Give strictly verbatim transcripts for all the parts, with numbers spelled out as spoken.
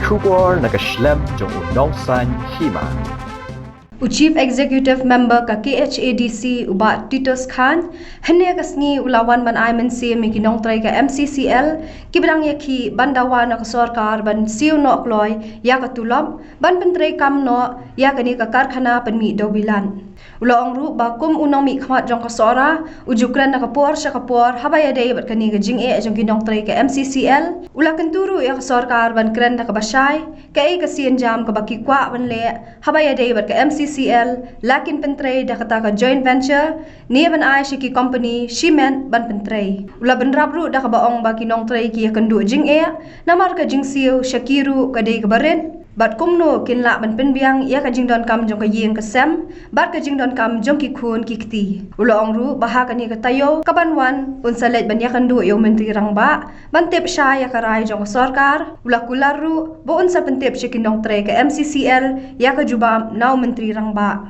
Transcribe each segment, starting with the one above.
Khubor na ka shlem jong u nongsan hima. U Chief Executive Member ka K H A D C u Bah Titus Chyne, hynne ka sngi u la wan ban ai mynsiem ïa ki nongtrei ka M C C L, kiba dang ïakhih ban dawa na ka sorkar ban siew noh kloi ïa ka tulop, ban pyntrei kam noh ïa kane ka karkhana pynmih dewbilat. U la ong ruh ba kum u nongmihkhmat jong ka Sohra, u ju kren na ka por sha ka por, haba ïadei bad kane ka jingeh jong ki nongtrei ka M C C L. U la kyntu ruh ïa ka sorkar ban kren da kaba shai, kaei ka sienjam kaba ki kwah ban leh, haba ïadei bad ka M C C L, la kin pyntrei da kata ka joint venture, ne ban ai sha ki company, shimet ban pyntrei. U la bynrap ruh da kaba ong ba ki nongtrei ki ïakynduh jingeh, namar ka jingsiew, sha ki ruh, ka dei kaba rit, bad kumno kin lah ban pynbiang ïa ka jingdonkam jong ka ïing ka sem, bad ka jingdonkam jong ki khun ki kti. U la ong ruh ba ha kane ka taïew kaban wan, un sa leit ban ïakynduh ïa u Myntri Rangbah, ban tip shai ïa ka rai jong ka sorkar, u la kular ruh, ba un sa pyntip sha ki nongtrei ka M C C L, ïa ka jubab na u Myntri Rangbah.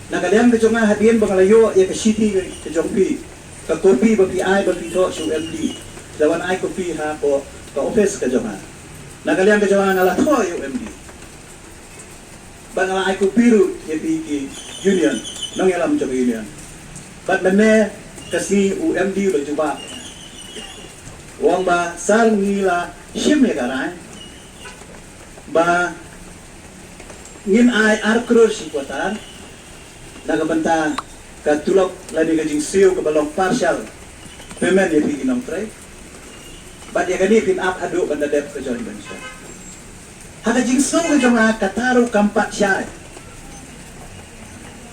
Na ka liang ka jong nga hadien ba nga la ïoh ïa ka shithi ka jong phi, ka kopi ba phi ai ba phi thoh sha u M D, la wan ai kopi ha ko ka office ka jong nga. Na ka liang ka jong nga nga la thoh ïa u M D. Bad nga la ai kopi ruh ïa phi ki union, nongïalam jong ka union. Bad mynne ka sngi u M D u la jubab. U ong ba sir ngi la shim ïa ka rai ba ngin ai ar klur shi kwata na ka bynta ka tulop lane ka jingsiew kaba long partial payment ïa phi ki nongtrei. Bad ïa kane phin ap haduh ban da dep ka joint venture. Ha ka jingsngew ka jong nga kata ruh kam pat shai.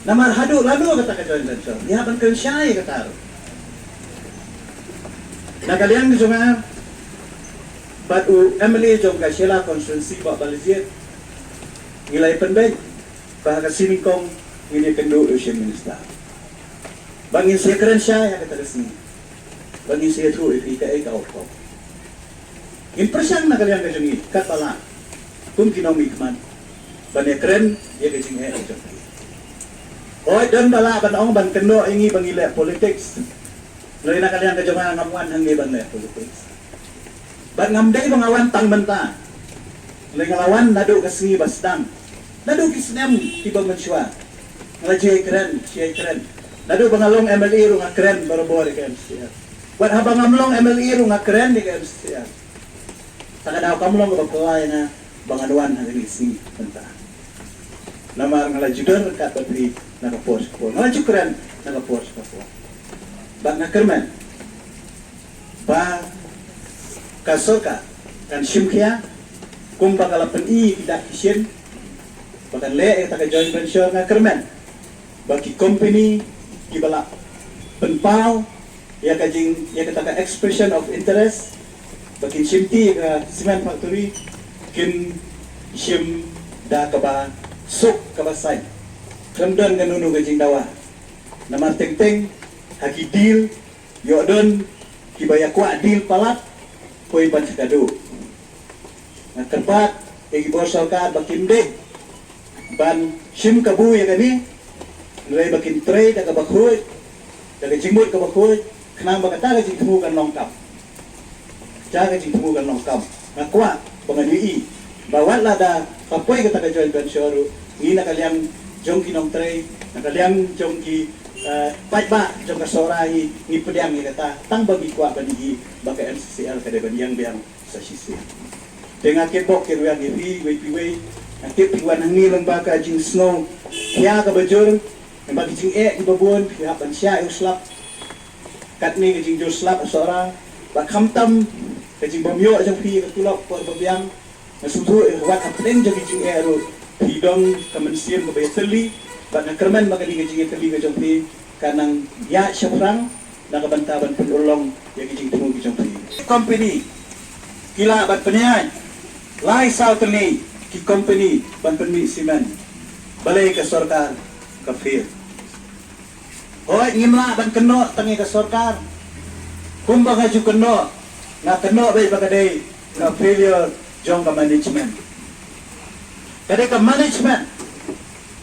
Namar haduh lano kata ka joint venture, ïa ban kren shai kata ruh. Na ka liang ka jong nga bad u M L A jong ka Shella constituency, Bah Balajied, ngi la ïa pynbeit ba ha ka sngi nyngkong ngin ïakynduh ïa u Chief Minister. Ba ngin sa ïakren shai ha kata ka sngi. Ba ngin sa ïathuh ïa phi kaei ka outcome. Ngin pyrshang na ka liang ka jong ngi katba lah, kum ki nongmihkhmat, ban ïakren ïa ka jingeh ka jong phi. Hooid, don ba lah ban ong ban kynnoh ïa ngi ba ngi leh politics. Hynrei na ka liang ka jong nga ngam wan hangne ban leh politics. Bad ngam dei ba nga wan tang mynta. Hynrei nga la wan naduh ka sngi ba sdang, naduh ki snem kiba mynshuwa. Nga la ju ïakren, ju ïakren. Naduh ba nga long M L A ruh nga kren barabor ïa ka M C C L. Bad haba ngam long M L A ruh nga kren ïa ka M C C L. Sa ka daw kam long kaba pynlait ïa nga ba ngan wan ha kane ka sngi mynta. Namar nga la ju don ryngkat bad phi na ka por sha ka por, nga la ju kren na ka por sha ka por. Bad nga kyrmen ba ka sorkar kan shim khia, kumba ka la pyni ki dak ki shin, ba kan leh ïa kata ka joint venture. Nga kyrmen ba ki company kiba la pynpaw ïa ka jing, ïa kata ka expression of interest, ba kin shimti ïa ka cement factory, kin shim da kaba suk kaba saiñ. Khlem don kano kano ka jingdawa. Namar teng teng ha ki deal, ïoh don kiba ïa kwah deal palat, poi ban sha ka duh. Nga kyrpad ïa ki bor sorkar ba kim dei ban shim kabu ïa kane, hynrei ba kin trei da kaba khuid, da ka jingmut kaba khuid, khnang ba kata ka jingthmu kan long kam. Kata ka jingthmu kan long kam. Nga kwah ba ngan ïohi ba wat lada ka poi kata ka joint venture ruh, ngi na ka liang jong ki nongtrei, na ka liang jong ki, eh, paidbah jong ka Sohra hi, ngi pdiang ïa kata, tang ba ngi kwah ban ïohi ba ka M C C L ka dei ban ïeng biang sa shisien. Te nga kitbok kitrwiang ïa phi iwei pa iwei. Nga tip phi wan hangne lyngba ka jingsngew khia kaba jur, lyngba ka jingeh kaba bun, phi hap ban shah ïa u slap. Katne ka jingjur slap ha Sohra, bad khamtam ka jingbym ïoh jong phi ïa ka tulop por ba biang. Nga sngewthuh ïa wat hapdeng jong ka jingeh ruh phi don ka mynsiem kaba ïatylli, bad nga kyrmen ba kane ka jingïatylli ka jong phi kan nang ïaid shaphrang na ka bynta ban pynurlong ïa ki jingthmu ki jong phi. Company ki lah ban pynïaid lai saw tylli ki company ban pynmih cement. Balei ka sorkar ka fail? Hooid, ngim lah ban kynnoh tang ïa ka sorkar. Kumba nga ju kynnoh, nga kynnoh beit ba ka dei ka failure jong ka management. Ka dei ka management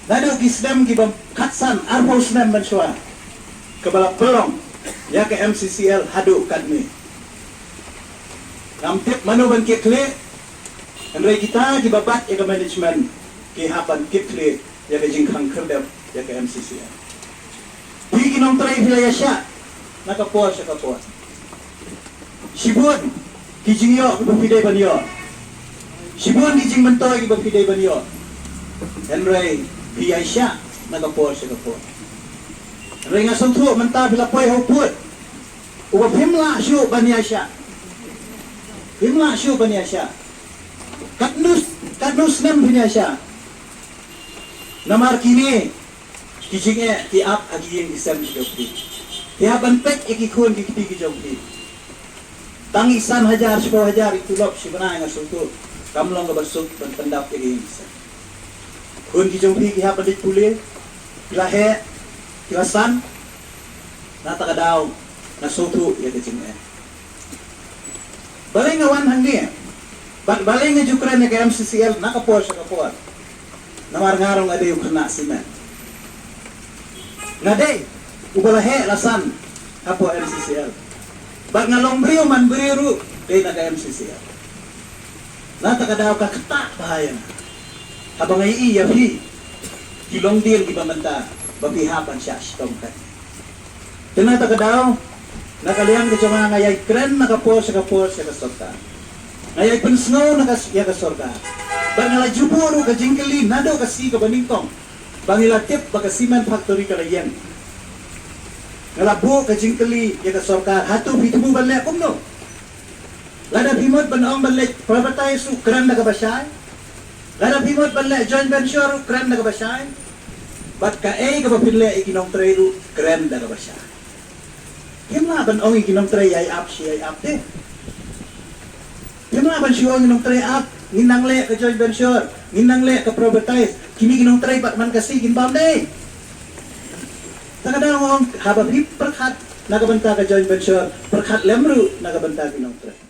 naduh ki snem kiba khatsan, arphew snem mynshuwa, kaba la pynlong ïa ka M C C L haduh katne. Ngam tip mano ban kitkhlieh, Hynrei kita kiba bat ïa ka management ki hap ban kit khlieh ïa ka jingkhang khyrdep ïa ka M C C L. Phi ki nongtrei phi la ïa shah na ka por sha ka por. Shibun ki jingïoh kiba phi dei ban ïoh. Shibun ki jingmyntoi kiba phi dei ban ïoh. Hynrei phi ïa shah na ka por sha ka por. Hynrei nga sngewthuh mynta phi la poi ha u pud uba phim lah shuh ban ïa shah. Phim lah shuh ban ïa shah. Katno, katno snem phin ïa shah. Namar kine ki jingeh ki ap ha ki ïing ki sem ki jong phi. Phi hap ban peit ïa ki khun ki kti ki jong phi. Tang i san hajar shiphew hajar i tulop shi bnai nga sngewthuh kam long kaba suk ban pyndap ïa ki ïing ki sem. Khun ki jong phi ki hap ban leit pule, ki la heh, ki la san. Na kata ka daw nga sngewthuh ïa ka jingeh. Balei nga wan hangne bad balei nga ju kren ïa ka M C C L na ka por sha ka por? Namar nga ruh nga dei u khynnah simen. Nga dei uba la heh la san hapoh M C C L. Bad nga long briew man briew ruh dei na ka M C C L. Na kata ka daw ka ktah bha ïa nga haba nga ïohi ïa phi ki longdien kiba mynta ba phi hap ban shah shitom kat. Te na kata ka daw, na ka liang ka jong nga nga ïai kren na ka por sha ka por sha ka sorkar. Nga ïai pynsngew na ka ïa ka sorkar. Bad nga la ju buh ruh ka jingkylli naduh ka sngi kaba nyngkong ba ngi la tip ba ka cement factory ka la ïeng. Nga la buh ka jingkylli ïa ka sorkar, hato phi thmu ban leh kumno? Lada phi mut ban ong ban leh privatize ruh kren da kaba shai. Lada phi mut ban leh joint venture ruh kren da kaba shai. Bad kaei kaba phin leh ïa ki nongtrei ruh kren da kaba shai. Phim lah ban ong ïa ki nongtrei ïai ap shi ïai ap te. Phim lah ban shu ong ïa ki nongtrei ap, ngin nang leh ka joint venture, ngin nang leh ka privatize. Kine ki nongtrei pat man ka sngi kin bam dei. Te ka daw nga ong haba phi pyrkhat na ka bynta ka joint venture, pyrkhat lem ruh na ka bynta ki nongtrei.